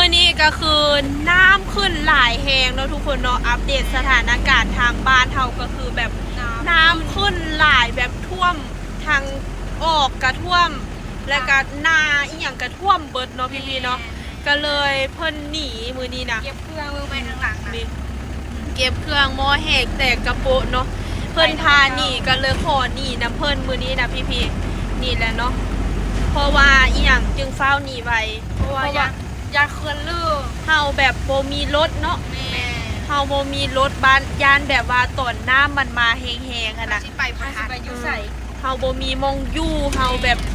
ມື້ນີ້ກໍຄືນ້ຳຂຶ້ນຫຼາຍແຮງເນາະທຸກຄົນເນາະ. ອັບເດດສະຖານະການທາງບ້ານເຮົາກໍຄືແບບ ນ້ຳ ນ້ຳຂຶ້ນຫຼາຍ ແບບຖ້ວມທາງອອກກໍຖ້ວມ ແລ້ວກໍນາອີ່ຫຍັງກໍຖ້ວມເບິດເນາະ ແມ່ນ ພີ່ໆເນາະ. ກໍເລີຍເພິ່ນໜີມື້ນີ້ນະ ເກັບເຄື່ອງເບິ່ງໄປທາງຫຼັງນະ ນີ້ ເກັບເຄື່ອງ ໝໍ້ແຫກແຕກກະໂປະເນາະ ເພິ່ນພາໜີ ກໍເລີຍຂໍໜີນຳເພິ່ນມື້ນີ້ນະພີ່ໆ. ນີ້ແຫຼະເນາະ ເພາະວ່າອີ່ຫຍັງຈຶ່ງຟ້າວໜີໄວ ເພາະວ່າ ເພາະວ່າ ຢ້ານ ຢ້ານເຂື່ອນຮື້ ເຮົາແບບບໍ່ມີລົດເນາະ ແມ່ນ ເຮົາບໍ່ມີລົດ ຢ້ານ ຢ້ານແບບວ່າຕອນນ້ຳມັນມາແຮງໆຫັ້ນນະ ເຮົາຊິໄປບໍ່ທັນ ເຮົາຊິໄປຢູ່ໃສ ເອີ ເຮົາບໍ່ມີໝ່ອງຢູ່ ເຮົາແບບ ແມ່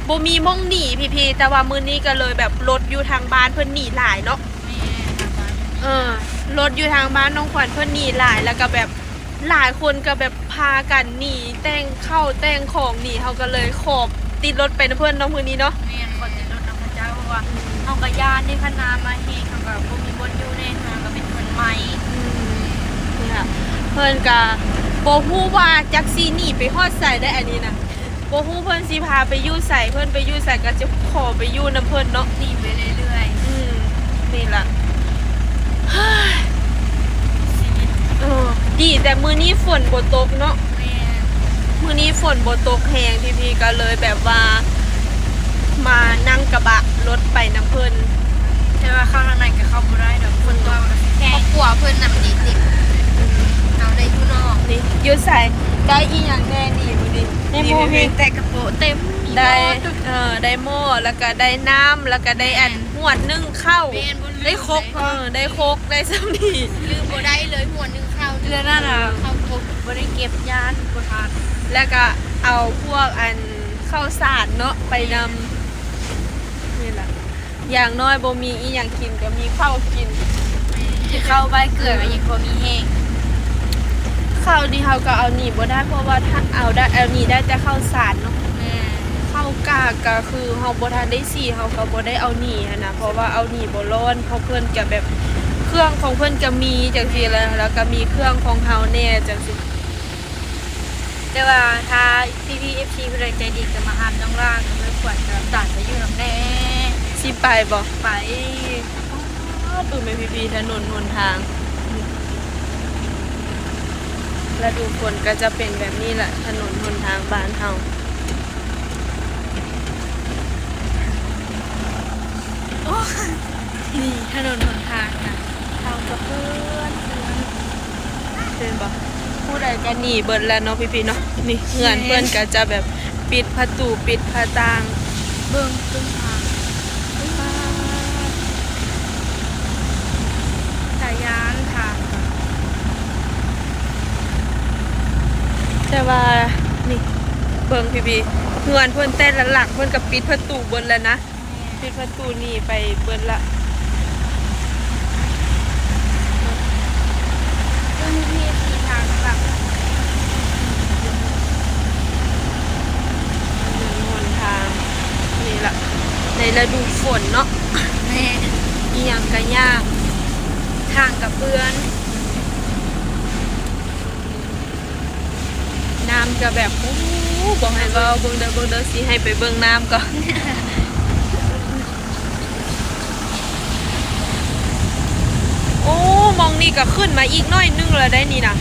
ນ ບໍ່ມີໝ່ອງໜີພີ່ໆ. ແຕ່ວ່າມື້ນີ້ກໍເລີຍແບບລົດຢູ່ທາງບ້ານເພິ່ນໜີຫຼາຍເນາະ ແມ່ນ ທາງບ້ານ ເອີ ລົດຢູ່ທາງບ້ານນ້ອງຂວັນເພິ່ນໜີຫຼາຍ ແລ້ວກໍແບບ ຫຼາຍຄົນກໍແບບພາກັນໜີ ແຕ່ງເຂົ້າແຕ່ງຂອງໜີ ເຮົາກໍເລີຍຂໍຕິດລົດໄປນຳເພິ່ນເນາະມື້ນີ້ເນາະ. ແມ່ນ ຂໍຕິດລົດນຳເຂົາເຈົ້າ ເພາະວ່າ ອືມ ເຮົາກໍຢ້ານເດ້ ຄັນນ້ຳມາແຮງ ເຮົາກໍບໍ່ມີບ່ອນຢູ່ແນ່ ເຮືອນກໍເປັນເຮືອນໄມ້ ອືມ ນີ້ລະ ເພິ່ນກໍບໍ່ຮູ້ວ່າຈັກຊິໜີໄປຮອດໃສໄດ໋ ອັນນີ້ນະ. ບໍ່ຮູ້ເພິ່ນຊິພາໄປຢູ່ໃສ ເພິ່ນໄປຢູ່ໃສກໍຈະຂໍໄປຢູ່ນຳເພິ່ນເນາະ ໜີໄປເລື້ອຍໆ ອືມ ນີ້ລະ ຊີວິດ ເອີ ດີແຕ່ມື້ນີ້ຝົນບໍ່ຕົກເນາະ ແມ່ນ ມື້ນີ້ຝົນບໍ່ຕົກແຮງ ພີ່ໆ ກໍເລີຍແບບວ່າມານັ່ງກະບະລົດໄປນຳເພິ່ນ ແຕ່ວ່າເຂົ້າທາງໃນກໍເຂົ້າບໍ່ໄດ້ດອກ ຝົນຕົກ ຄອບຄົວເພິ່ນນະ ມັນຕິດ ເຮົາໄດ້ຢູ່ນອກ ນີ້ ຢູ່ໃສ ໄດ້ອີ່ຫຍັງແດ່ນີ້ມື້ນີ້ ໄດ້ໝໍ້ແຫກແຕກກະໂປະເຕັມ ໄດ້ ເອີ ໄດ້ໝໍ້ ແລ້ວກໍໄດ້ນ້ຳ ແລ້ວກໍໄດ້ອັນ ແມ່ນ ຫວດໜຶ້ງເຂົ້າ ແມ່ນ ໄດ້ຄົກ ເອີ ໄດ້ຄົກ ໄດ້ສ່ຳນີ້ ລືມບໍ່ໄດ້ເລີຍ ຫວດໜຶ້ງເຂົ້າ ເທື່ອນັ້ນນະ ເຂົ້າຄົກ ບໍ່ໄດ້ເກັບ ຢ້ານບໍ່ທັນ ແລ້ວກໍເອົາພວກອັນເຂົ້າສານເນາະ ໄປນຳ ແມ່ນ ນີ້ລະ ຢ່າງໜ້ອຍບໍ່ມີອີ່ຫຍັງກິນກໍມີເຂົ້າກິນ ກິນເຂົ້າໃບເກືອກໍຍັງພໍມີແຮງ ເຂົ້ານີ້ເຮົາກໍເອົາໜີບໍ່ໄດ້ ເພາະວ່າຖ້າເອົາໄດ້ ເອົາໜີໄດ້ແຕ່ເຂົ້າສານເນາະ ແມ່ນ ເຂົ້າກາກກໍຄືເຮົາບໍ່ທັນໄດ້ສີ ເຮົາກໍບໍ່ໄດ້ເອົາໜີຫັ້ນນະ ເພາະວ່າເອົາໜີບໍ່ລອດ ເພາະເພິ່ນກໍແບບ ເຄື່ອງຂອງເພິ່ນກໍມີຈັ່ງຊີ້ແຫຼະ ແລ້ວກໍມີເຄື່ອງຂອງເຮົາແດ່ຈັ່ງຊີ້. ແຕ່ວ່າຖ້າພີ່ໆ ເອັຟຊີ ຜູ້ໃດໃຈດີກໍມາຮັບນ້ອງຫຼ້າກັບເອື້ອຍຂວັນກັບນ້ຳຕານໄປຢູ່ນຳແດ່ ຊິໄປບໍ່? ໄປ ປາດ ເບິ່ງແມ່ນພີ່ໆ ຖະໜົນຫົນທາງ ລະດູຝົນກໍຈະເປັນແບບນີ້ແຫຼະ ຖະໜົນຫົນທາງບ້ານເຮົາ. ໂອ້ ນີ້ຖະໜົນຫົນທາງນະ ເຮົາກໍເປື້ອນ ເປື້ອນ ເຫັນບໍ່? ຜູ້ໃດກໍໜີເບິດແລ້ວເນາະ ພີ່ໆເນາະ. ນີ້ເຮືອນເພິ່ນກໍຈະແບບປິດປະຕູ ປິດໜ້າຕ່າງ ເບິ່ງເບິ່ງທາງ ປາດ ຕາຢ້ານທາງ. ແຕ່ວ່ານີ້ ເບິ່ງພີ່ໆ ເຮືອນເພິ່ນແຕ່ລະຫຼັງ ເພິ່ນກໍປິດປະຕູເບິດແລ້ວນະ. ແມ່ນ ປິດປະຕູໜີໄປເບິດລະ. ເບິ່ງນີ້ທີ່ທາງຫຼັກ ຖະໜົນຫົນທາງນີ້ລະ ໃນລະດູຝົນເນາະ. ແມ່ນ ອີ່ຫຍັງກະຍາກ ທາງກະເປື້ອນ. ນ້ຳກະແບບ ໂອ້ ບໍ່ໃຫ້ເວົ້າ ເບິ່ງເດີ ເບິ່ງເດີ ຊິໃຫ້ໄປເບິ່ງນ້ຳກ່ອນ. ໂອ້ ໝ່ອງນີ້ກະຂຶ້ນມາອີກໜ້ອຍໜຶ່ງແລ້ວໄດ໋ນີ້ນະ.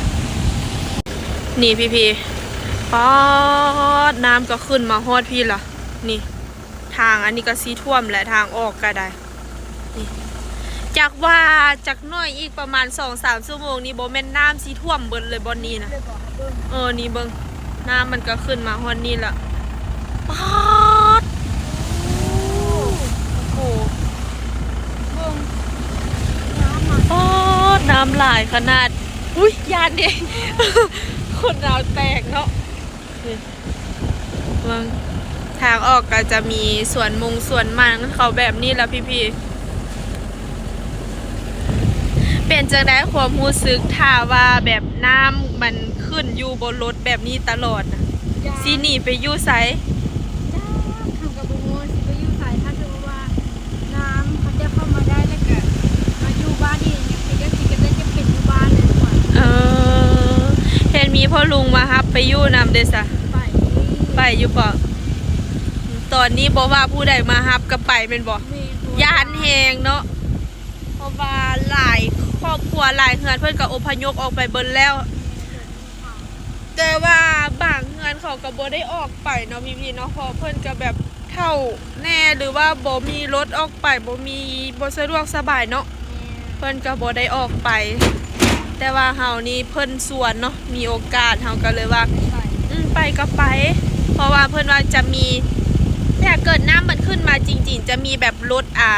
ນີ້ພີ່ໆ ປາດ ນ້ຳກະຂຶ້ນມາຮອດພີ້ລະ ນີ້ ທາງອັນນີ້ກະຊິຖ້ວມແຫຼະ ທາງອອກກະໄດ້. ນີ້ ຈັກວ່າຈັກໜ້ອຍອີກປະມານສອງສາມຊົ່ວໂມງນີ້ ບໍ່ແມ່ນນ້ຳຊິຖ້ວມເບິດເລີຍບ່ອນນີ້ນະ. ເອີ ນີ້ເບິ່ງ ນ້ຳມັນກໍຂຶ້ນມາຮອດນີ້ລະ. ປາດ ໂອ້ໂຫ ເບິ່ງ ນ້ຳ ປາດ ນ້ຳຫຼາຍຂະໜາດ. ອຸ້ຍ ຢ້ານເດ້ ຄົນລາວແຕກເນາະ. ເບິ່ງ ທາງອອກກໍຈະມີສວນມຸງສວນມັນເຂົາແບບນີ້ລະພີ່ໆ. ເປັນຈັ່ງໃດຄວາມຮູ້ສຶກ ຖ້າວ່າແບບນ້ຳມັນຂຶ້ນຢູ່ບົນລົດແບບນີ້ຕະຫຼອດນະ? ຢ້ານ ຊິໜີໄປຢູ່ໃສ? ຢ້ານ ເຮົາກໍບໍ່ຮູ້ວ່າຊິໄປຢູ່ໃສ ຖ້າສົມມຸດວ່າ ນ້ຳເຂົາເຈົ້າເຂົ້າມາໄດ້ ແລ້ວກະມາຢູ່ບ້ານນີ້ ຍັງຊິໄດ້ ຊິໄດ້ຈະເປັນຢູ່ບ້ານແລ້ວ. ເອີ ເຫັນມີພໍ່ລຸງມາຮັບໄປຢູ່ນຳເດ້ຊະ? ໄປ ໄປຢູ່ບໍ? ຕອນນີ້ບໍ່ວ່າຜູ້ໃດມາຮັບກໍໄປແມ່ນບໍ? ແມ່ນ ຢ້ານແຮງເນາະ. ພາະວ່າຫຼາຍຄອບຄົວຫຼາຍເຮືອນເພິ່ນກໍອົບພະຍົບອອກໄປເບິດແລ້ວ ແຕ່ວ່າບາງເຮືອນເຂົາກໍບໍ່ໄດ້ອອກໄປເນາະພີ່ໆເນາະ ເພາະເພິ່ນກໍແບບເຖົ້າແດ່ ຫຼືວ່າບໍ່ມີລົດອອກໄປ ບໍ່ມີ ບໍ່ສະດວກສະບາຍເນາະ ເພິ່ນກໍບໍ່ໄດ້ອອກໄປ ແຕ່ວ່າເຮົານີ້ເພິ່ນຊວນເນາະ ມີໂອກາດເຮົາກໍເລີຍວ່າ ອືມ ໄປກໍໄປ ເພາະວ່າເພິ່ນວ່າຈະມີ ຖ້າເກີດນ້ຳມັນຂຶ້ນມາຈິງໆ ຈະມີແບບລົດ ອ່າ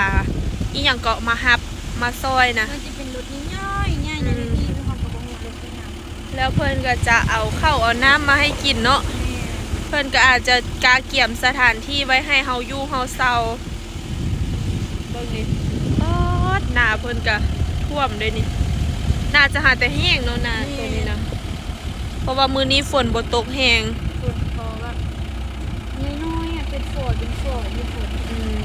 ອີ່ຫຍັງເກາະ ມາຮັບມາຊ່ອຍນະ ມັນຈະເປັນລົດໃຫຍ່ໆ ໃຫຍ່ ອືມ ໃຫຍ່ທີ່ເຮົາກໍບໍ່ຮູ້ລົດອີ່ຫຍັງ ແລ້ວເພິ່ນກໍຈະເອົາເຂົ້າເອົານ້ຳມາໃຫ້ກິນເນາະ ແມ່ນ ເພິ່ນກໍອາດຈະກະກຽມສະຖານທີ່ໄວ້ໃຫ້ເຮົາຢູ່ເຮົາເຊົາ ເບິ່ງນີ້ ປາດ ນາເພິ່ນກະຖ້ວມເດ້ນີ້ ໜ້າຈະຫາແຕ່ແຫ້ງເນາະ ນາ ແມ່ນ ຕົວນີ້ນະ ເພາະວ່າມື້ນີ້ຝົນບໍ່ຕົກແຮງ ຝົນພໍແບບນ້ອຍໆ ອະ ເປັນຝອຍເປັນຝອຍຢູ່ ຝົນ ອືມ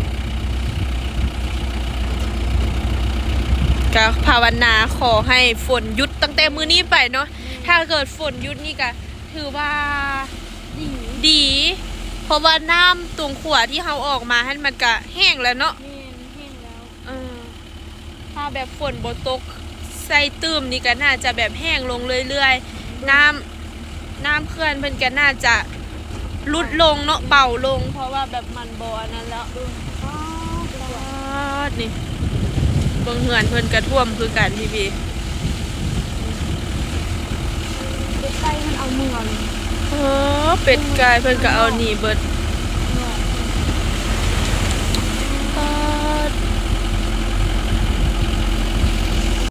ກະພາວະນາຂໍໃຫ້ຝົນຢຸດຕັ້ງແຕ່ມື້ນີ້ໄປເນາະ ແມ່ນ ຖ້າເກີດຝົນຢຸດນີ້ກະຖືວ່າ ດີ ດີ ເພາະວ່ານ້ຳຕົງຂົວທີ່ເຮົາອອກມາຫັ້ນມັນກະແຫ້ງແລ້ວເນາະ ແມ່ນ ແຫ້ງແລ້ວ ເອີ ຖ້າແບບຝົນບໍ່ຕົກໃສ່ຕື່ມນີ້ກໍໜ້າຈະແບບແຫ້ງລົງເລື້ອຍໆ ນ້ຳ ນ້ຳເຂື່ອນເພິ່ນກໍໜ້າຈະຫຼຸດລົງເນາະ ເບົາລົງ ເພາະວ່າແບບມັນບໍ່ອັນນັ້ນແລ້ວ ປາດ ນີ້ ເບິ່ງເຮືອນເພິ່ນກໍຖ້ວມຄືກັນພີ່ໆ ເປັດໄກ່ມັນເອົາເມືອເລີຍ ເອີ ເປັດໄກ່ເພິ່ນກໍເອົາໜີເບິດ